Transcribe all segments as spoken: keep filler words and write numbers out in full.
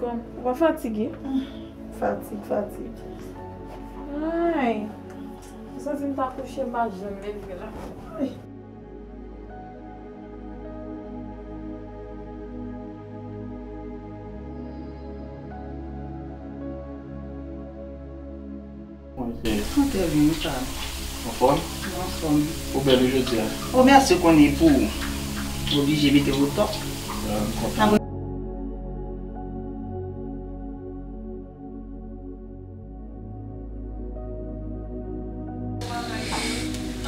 Ou pa fatige? Fatig, fatig. Ay, m santi m ta kouche, m pa janm leve la. Ay. Antre vin, ou pa. Anfòm? Anfòm. Ou bèl wi jodi a. O, mèsi, ou konnen pou ou oblije mete w o top. Ah, m kontan.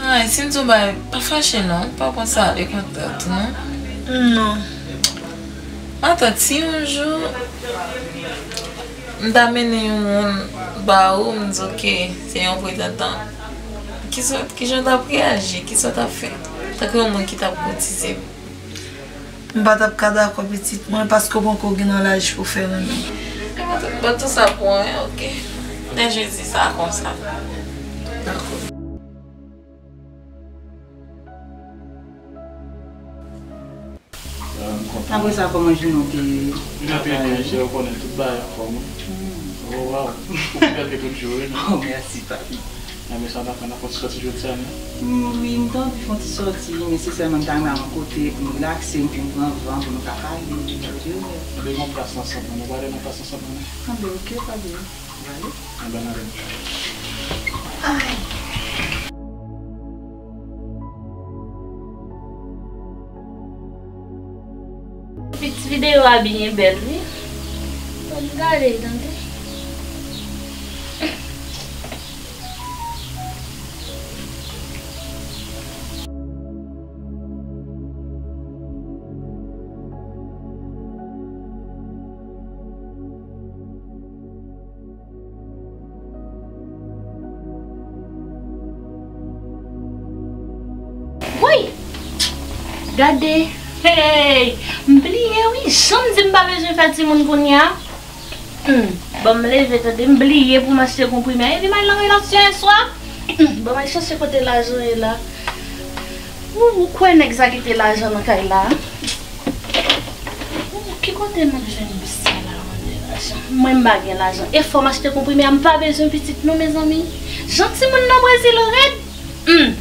Ay, si m di w bagay, pa fache non, pa pran sa avèk matant ou non. Non. Matant, si yon jou m ta mennen yon moun ba ou, m di, "Ok, se yon pretandan." Kisa, kijan w t ap reyaji? Kisa w t ap fè? Tankou yon moun ki t ap koutize m. M pa t ap ka dakò, pitit mwen, paske w poko gen nan laj pou fè l menm. Mwen tou, mwen tou sa pou anyen, ok. Lè Jezi sa konsa. Dakò. Apre sa, kòman jounen w te travay? Jounen te byen, chè, ou konnen tout bagay anfòm wi. Hmm. Oh, waw. Ou pi bèl ke tout jou, wi. Oh, mèsi, papi. Enben, sa w t ap fè, n ap fè yon ti sòti jodi a, non? Hmm, wi, m te anvi fè yon ti sòti, men se sèlman m ta renmen al yon kote pou m relakse, epi m pran van, pou nou ka pale, epi tout. Enben, gen yon plas nan sant lan, nou prale nan plas nan sant lan, non? Enben, ok, pa gen. Ou prale? Enben, n ale. Ay. Epi ti videyo a byen bèl, wi. Fò n gade l, tande. Woy! Gade! Hey! M bliye wi, jan m di m pa bezwen fè timoun kounye a. Hmm, bon, m leve, tande, m bliye pou m achte konprime a. Epi m al nan relasyon yèswa. Hmm, bon, m al chèche kote lajan ye la. Ou, ou kwè nèg sa kite lajan nan kay la? Ou, ki kote m ap jwenn sa la, mande lajan? Mwen, m pa gen lajan. E fò m achte konprime a, m pa bezwen pitit non, mezanmi. Jan timoun nan Brezil rèd. Hmm.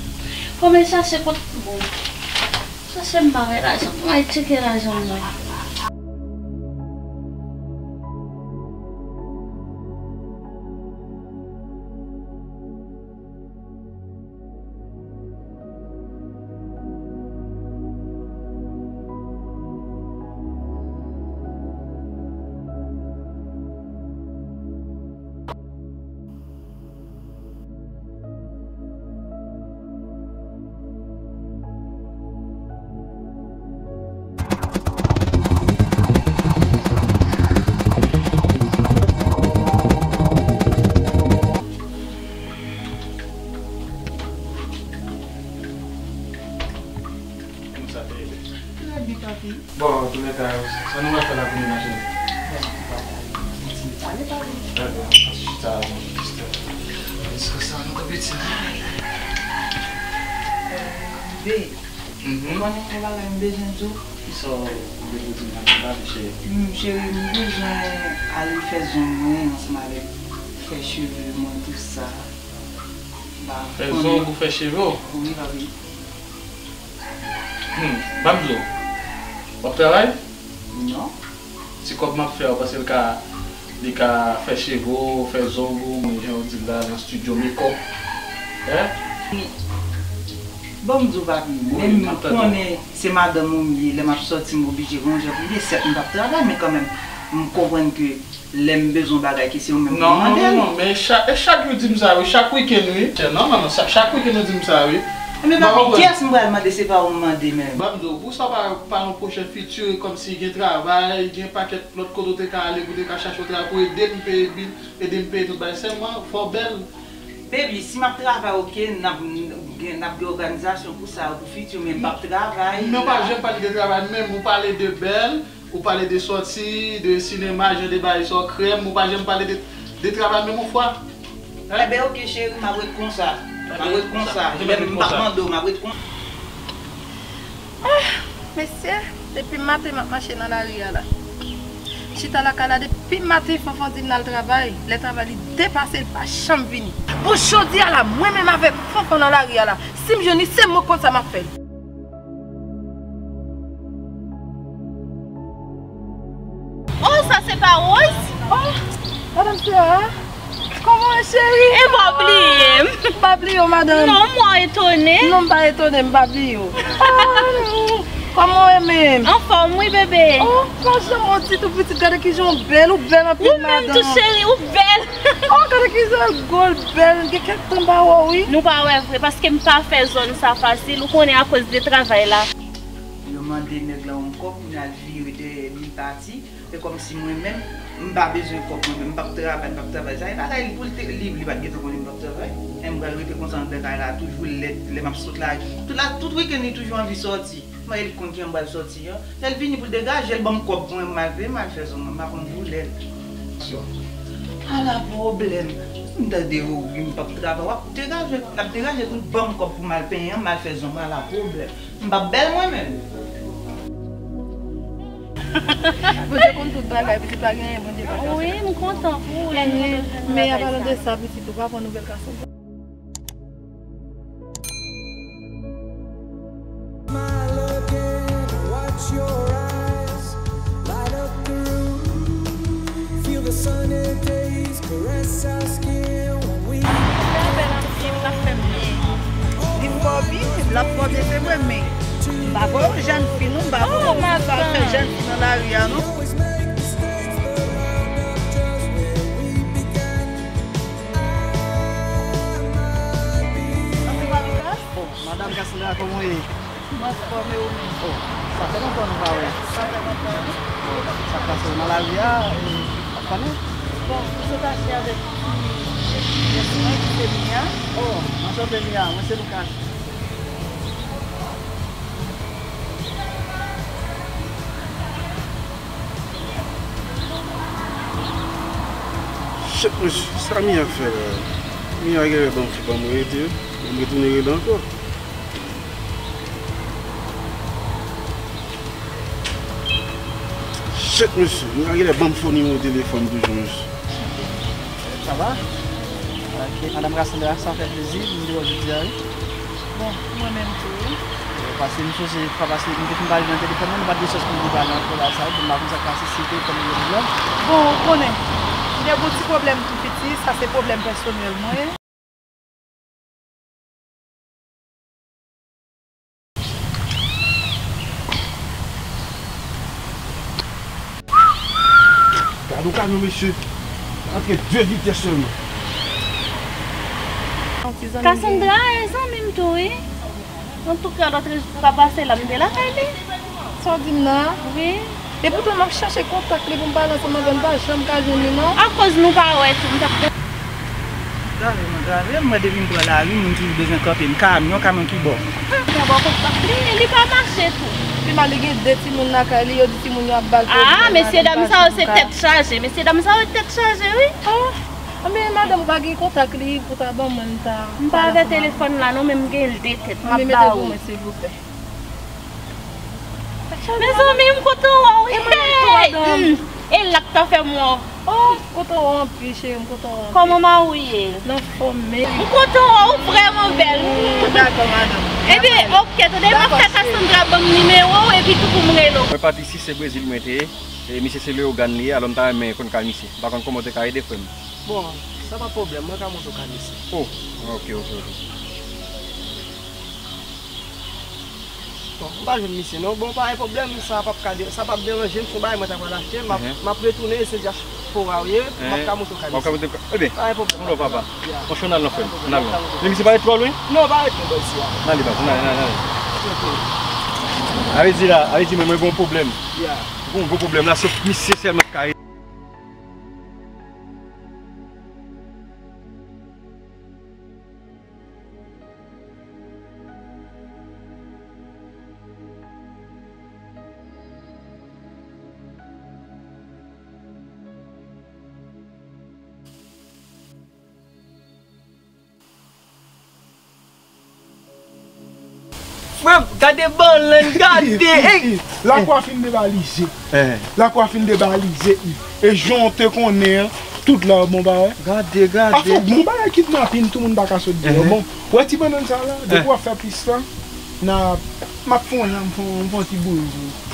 Fò m al chache kot, bon. Chache m pa wè lajan. Fò m al tcheke lajan m nan. Kòman sa te ye? Trè byen, papi. Bon, antoulèka, sa nou pral fè la pou nou, ma cheri? Bon, pale, papi. Trè byen, ann chita la, mon chè. Diskisyon sa, nou konpeti. Be, ou konnen yon bagay m bezwen di w? Kisa w vle pou di m la, cheri? Hmm, cheri, m bezwen al fè zong mwen ansanm avèk fè cheve mwen, tout sa. Fè zong ou fè cheve w? Wi, papi. Hmm, ban m di w. W ap travay? Non. Ti kòb m ap fè a, ou panse l ka, li ka fè cheve w, fè zong ou, men jan w di l la, nan estidyo makeup? Hein? Bon, m di w, papi, menm m konnen se madanm ou m ye, lè m ap sòti, m oblije gon jan pou m ye, sèt m p ap travay, men kanmenm, m konprann ke lè m bezwen yon bagay ke se ou menm pou m mande l. Non, non, non, men chak, e chak jou di m sa, wi, chak wikenn, wi. Non, non, non, sa, chak wikenn ou di m sa, wi. Enben, papi, kiyès m pral mande, se pa ou m mande menm? Ban m di w, pou sa pa, pa yon pwochen fiti, kòmsi gen travay, gen pakèt lòt kote w te ka ale, pou w te ka chache yon travay, pou ede m peye bil, ede m peye tout bagay. Sèlman, fò w bèl. Baby, si m ap travay, ok, n ap, n ap gen òganizasyon pou sa, pou fiti, men m p ap travay. Men w pa janm pale de travay, menm ou pale de bèl, ou pale de sòti, de sinema, jan de bagay sa, krèm, ou pa janm pale de, de travay menm yon fwa. Hein? Enben, ok, cheri, m ap ret konsa. M ap ret konsa. Lè m p ap mande w, m ap ret konsa. Ah, mesye, depi maten m ap mache nan lari a la. Chita lakay la depi maten, Fanfan di m l al travay. Lè travay li depase, li pa janm vini. Bon, jodi a la, mwen menm avèk Fanfan nan lari a la, si m jwenn li, se mwen k konn sa m ap fè l. Oh, sa se pa Rose? Oh, madanm Sera, kòman w ye, cheri? E mwen w bliye m? M pa bliye w, madanm. Non, mwen etone. Non, m pa etone, m pa bliye w. Oh, kòman w ye menm? Anfòm, wi, bebe. Oh, pa janm on ditou, pitit, gade kijan w bèl, ou bèl anpil, madanm. Ou menm tou, cheri, ou bèl. Oh, gade kijan l gwo, l bèl, gen kèk tan m pa wè w, wi. Nou pa wè vre, paske m pa fè zòn sa fasil, ou konnen, akoz de travay la. Yo mande nèg la yon kòb, kounye a l vire dèyè li, li pati. Se kòmsi mwen menm, m pa bezwen kòb mwen menm, m p ap travay, m p ap travay. Sa e bagay li pou l te, li, li pa t gentan konnen m p ap travay. E m pral rete konsa anndan kay la toujou, lè, lè m ap sot la. Tout la, tout wikenn li toujou anvi sòti. Mwen, li konn kijan m pral sòti an. Lè l vini pou l degaje l, ban m kòb mwen, m al peye, m al fè zòn mwen, m pa konn pou lè l. Ala pwoblèm. M tande ou, m p ap travay, w ap degaje, l ap degaje pou l ban m kòb pou m al peye an, m al fè zòn mwen, ala pwoblèm. M p ap bèl mwen menm. Bondye konn tout bagay, pitit, pa gen anyen Bondye pa ka fè. Wi, m kontan pou ou, lè nou kontan jwenn bagay sa. Men, men, an palan de sa, pitit, ou pa pran nouvèl gason? Li bèl anpil, l ap fè m byen. Li fò wi, l ap pòte se vre, men m pa kwè w jèn fi non, m pa kwè w pral fè jèn fi nan lari a non. Madanm Cassandra, kòman w ye? M anfòm, e ou menm? Oh, sa fè lontan nou pa wè. Sa fè lontan wi. Oh, sa k pase w nan lari a, e, w ap fane? Bon, m sot achte avèk ti nès mwen ki se Mia. Oh, anchante Mia, mwen se Lucas. Shit, mesye, sa Mia fè la? Mia genlè ban m fi pa m rete, ban m retounen rele ankò. Shit, mesye, Mia genlè ban m fo nimewo telefòn toujou, mesye. Sa va? Ok, madanm Cassandra, sa fè plezi, m te wè w jodi a, wi. Bon, mwen menm tou, wi. Paske m sonje fwa pase, m te fin pale nan telefòn nan, nou pa t gen chans pou n te pale ankò la, sa, m pa konn sa k pase, si se te telefòn nan gen pwoblèm. Bon, ou konnen, m gen yon ti pwoblèm tou piti, sa se pwoblèm pèsonèl mwen. Gade yon kamyon, mesye. Antre de vitès sèlman. Cassandra, e zanmi m tou, wi. Antouka, lòt jou m pa pase la, m te lakay li. Sa w di m nan? Wi. Epoutan m ap chache kontak li pou m pale ansanm avè l, m pa janm ka jwenn li non. Akoz nou pa wè tou, m t ap. Gade mwen, gade mwen, depi m pran lari, moun toujou bezwen kanpe m. Kamyon, kamyon ki bò? M pa ba w kontak li, li pa mache tou. Pi mal, li gen de timoun lakay li, yo di timoun yo ap ba l pwoblèm. Ah, mesye dam sa yo se tèt chaje, mesye dam sa yo tèt chaje, wi. Ah, men madanm ou pa gen kontak li pou ta ban mwen, m ta. M pa avè telefòn la non, men m gen l de tèt, m ap ba ou. Mete pou mwen, silvouplè. Mezanmi, m kontan wè w. E mwen menm tou, madanm. E l la k ta fè m wè w. Oh, m kontan wè w anpil, cheri, m kontan wè w anpil. Kòman mari w ye? M anfòm, men. M kontan wè w, ou vrèman bèl. Dakò, madanm. Ebyen, oke, tande, m ap fè Cassandra ban m nimewo w, epi tou pou m rele w. Mwen pati isi, se Brezil mwen te ye. E misye se Leyogàn li ye, alò m ta renmen konn kay misye. M pa konn kòman w te ka ede, frè m. Bon, sa pa pwoblèm, mwen ka montre w kay misye. Oh, oke, oke, oke. Bon, m pa jwenn misye non. Bon, pa gen pwoblèm, sa p ap ka de-, sa p ap deranje m, se yon bagay mwen ta pral achte, m ap, m ap retounen, se dyaspora w ye, m ap ka montre w kay misye. W ap ka montre w kay, ebyen, pa gen pwoblèm. Bon, papa. Monchè, n al non, frè m. N al non. Men misye pa ret twò lwen? Non, pa ret non, bò isi a. N ale, baz, n ale, n ale, n ale. Sa vle di la, sa vle di mwen, mwen gen yon pwoblèm. Gon gwo pwoblèm la, se misye sèlman k ka ede. Frè m, gade bann lenn, gade, ey! Lakou a fin debalize. Lakou a fin debalize. E jan w te konnen an, tout la bon bagay. Gade, gade. Afè bon bagay kidnapin, tout moun pa ka sot deyò. Bon, wè ti bannann sa la, depi w ap fè pis la, na, m ap fè yon, m fè yon, m fè yon ti boul.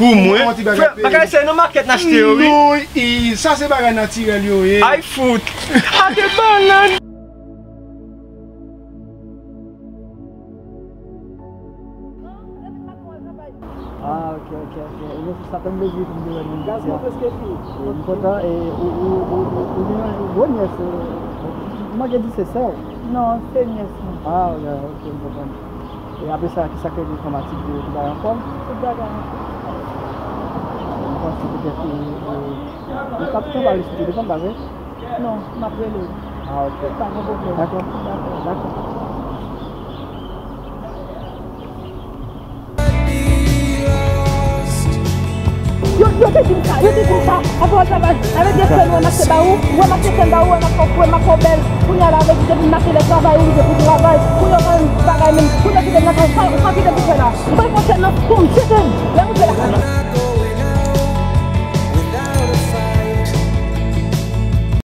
Pou mwen? Frè, bagay se nan makèt n achte yo, wi. Non, i, sa se bagay natirèl yo ye. Ay fout. Gade bannann. Ah, ok, ok, ok. Ebyen, se sa tann depi pou m te wè nou jodi a. Gaz mwen prèske fini. E, m kontan, e, ou, ou, ou, ou, ou gen yon gwo nyès, e, m manke di se sè w? Non, se nyès mwen. Ah, ok, ok, m konprann. E apre sa, ki sa k rele enfòmatik de tout bagay anfòm? Tout bagay anfòm. M panse petèt, e, e, ou ka toutan pale sou telefòn, pa vre? Non, m ap rele w. Ah, ok. Pa gen pwoblèm. Dakò. Dakò. Dakò. Yo, yo te di m sa, yo te di m sa. Anvan w al travay, avèk de sèl wè m achte ba ou, wè m achte sèl ba ou, wè m ap fè, wè m ap fè w bèl. Kounye a la, avèk depi m achte lè travay, ou rive pou travay. Kounye a w pa menm bagay menm. Kounye a kite m nan kay, sa, sa kite m pou fè la. Ou pa fè sèl nan, pou m jete m.